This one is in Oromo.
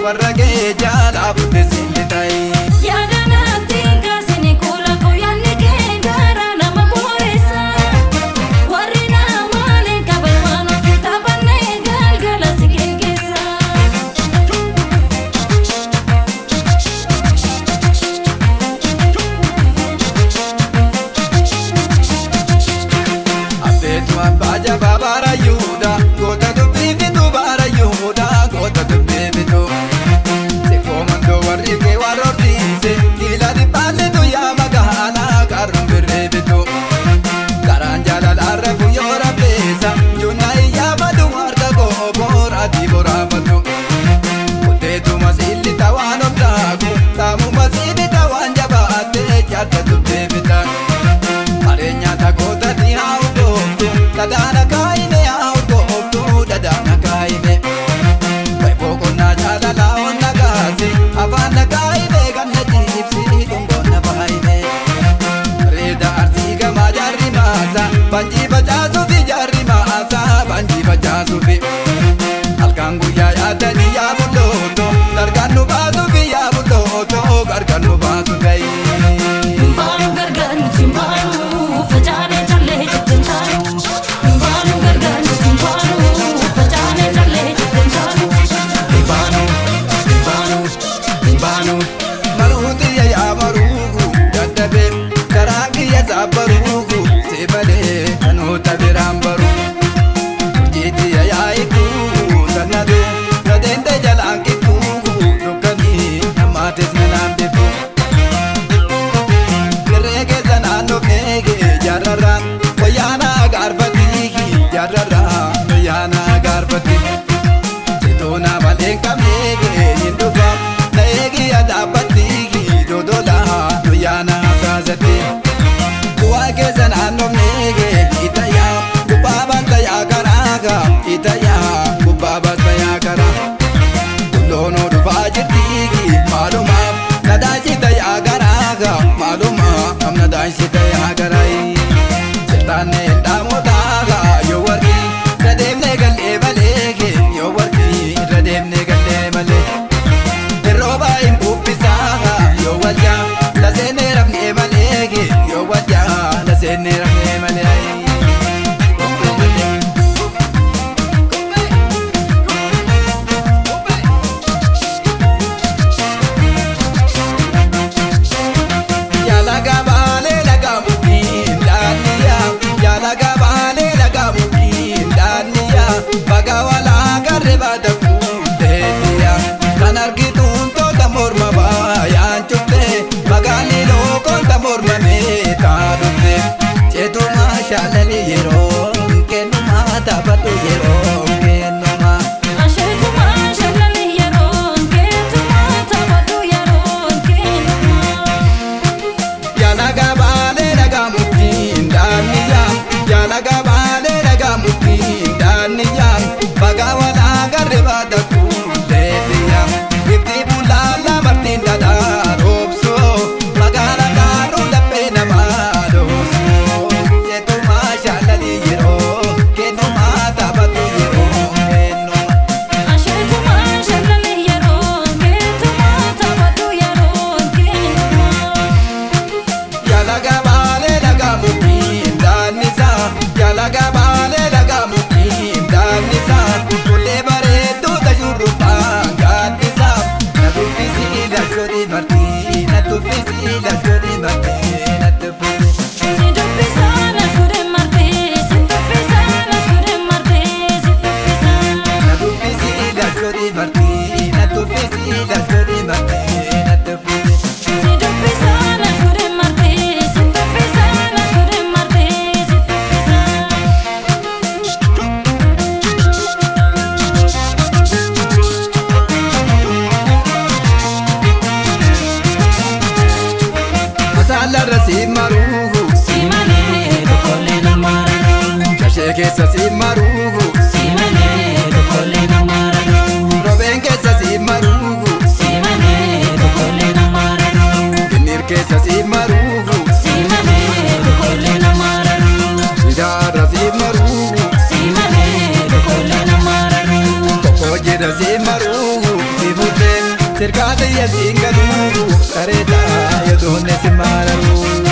Warra kee jaalaa butte silli ta'i. Yaada natti kaasini kuula koo yaadni kee gaara nama boreessa. Warri namaalee qaban waan ofii taphannee galgala si geggeessa. Abbeetu abbaa jabaa baara yuuda goota dubbii fitu baara yuuda goota dubbii fitu. Sikkoo mandoo warri kee warra horsiise dhiila dhibbaalletu yaa magaalaa qarruun birree bitu. Karaan jaalalaa rafu yoo rafeessa juunaa iyyaafatu harka gooboraati boraafatu. Kutteetuma siilli tawaan obsaaku taamuma siibita waan jabaattee jaarsa dubbii fita. Qabeenya takootatti haa urgooftu dhadhaana kaayine haa urgooftu dhadhaana kaayine. Boqonnaa jaalalaa onna kaase afaan na kaayine kan na ciibsi dhungoon na baayine. Reeda arsii gamaa jaarri maasa banjii facaasuufi jaarri maasa banjii facaasuufi. Halkan guyyaa yaadanii yaa bulooto gargaar nu baasuufi yaa bulooto gargaar nu baasuufi. Baanu gargaar nuti baanu facaanee callee jettee taanu. Baanu gargaar nuti baanu facaanee callee jettee taanu. Baanu, baanu, baanu. Maruu xiyya yaa maruu dadhabee karaa kiyya saapharuu si malee kanoota biraan baruu. Hojii xiyya yaa hiikuu sannaduu nadeende jalaan kikkuu dukkanii namaatis nanaan beeku. Dirree keessa naannoo meekee jaarrarraa wayyaana gaarfatii jaarrarraa wayyaana gaarfatii. Sitoona malee qabnee hin dhufa na eegi adaabbatti dodola wayyaana saasatti. Bu'aa keessa naannoo meekee itayaa gubbaa baasta yaa karaa itayaa gubbaa baasta yaa karaa. Loonoo dhufaa jirti maaluma na daashita yaa garaa maaluma amna daashita yaa garaa. Sirtaanee dhaamotaa yoo warqii irra deemnee gallee malee yoo warqii irra deemnee gallee malee. Rooba hin bubbisaa yoo waljaa laseenee rafnee malee yoo waljaa laseenee rafnee malee. Yaala gabaalee laga mukkiin daanniyaa yaala gabaalee laga mukkiin daanniyaa baga walaa garee baata kuuteetiyaa kan argituun toota morma baayaan cuftee magaalli lookoon morma meetaa dhufte ceetumaa shaalalii yeroo kennumaa taphatu yeroo kennumaa. Asheetuma shalalli yeroon keetuma taphadhu yeroon keenuma. Yaala gabaalee dhagaa mukkiin daanniyaa yaala gabaalee dhagaa mukkiin daanniyaa baga walaa garee baata kuuteetiyaa ifti bulaala martiin dhadhaa roobsoo magaala gaaruu laphee namaa dhoosoo jeetumaa shaalalii yeroo kennumaa taphatu yeroo kennumaa. Asheetuma shalalli yeroon keetuma taphadhu yeroon keenuma. Yaala gabaalee dhagaa mukkiin daannisaa yaala gabaalee dhagaa mukkiin daannisaa tollee bareedduu tashurrubbaan gaaddisaa na dubbisii lachootii martii na dubbisii lachootii martii na dubbisii. Si dubbisaa na fuudhee martee si dubbisaa na fuudhee martee si dubbisaa. Na dubbisii lachootii martii na dubbisii lachootii martii na dubbisii. Si dubbisaa na fuudhee martee si dubbisaa na fuudhee martee si dubbisaa. Masaalarra si maruu Si malee tokkollee nama rarra'u. shashee keessa si maruu Si malee tokkollee nama rarra'u. robeen keessa si maruu. Si malee tokkollee nama rarra'u. Kinniir keessa si maruu Si malee tokkollee nama rarra'u. Sidaara si maruu Si malee tokkollee nama rarra'u. Tokko jedha si maruu si fuudhee Sirkaa xiyya siin galuu sareetaa yoo doonne si maararu.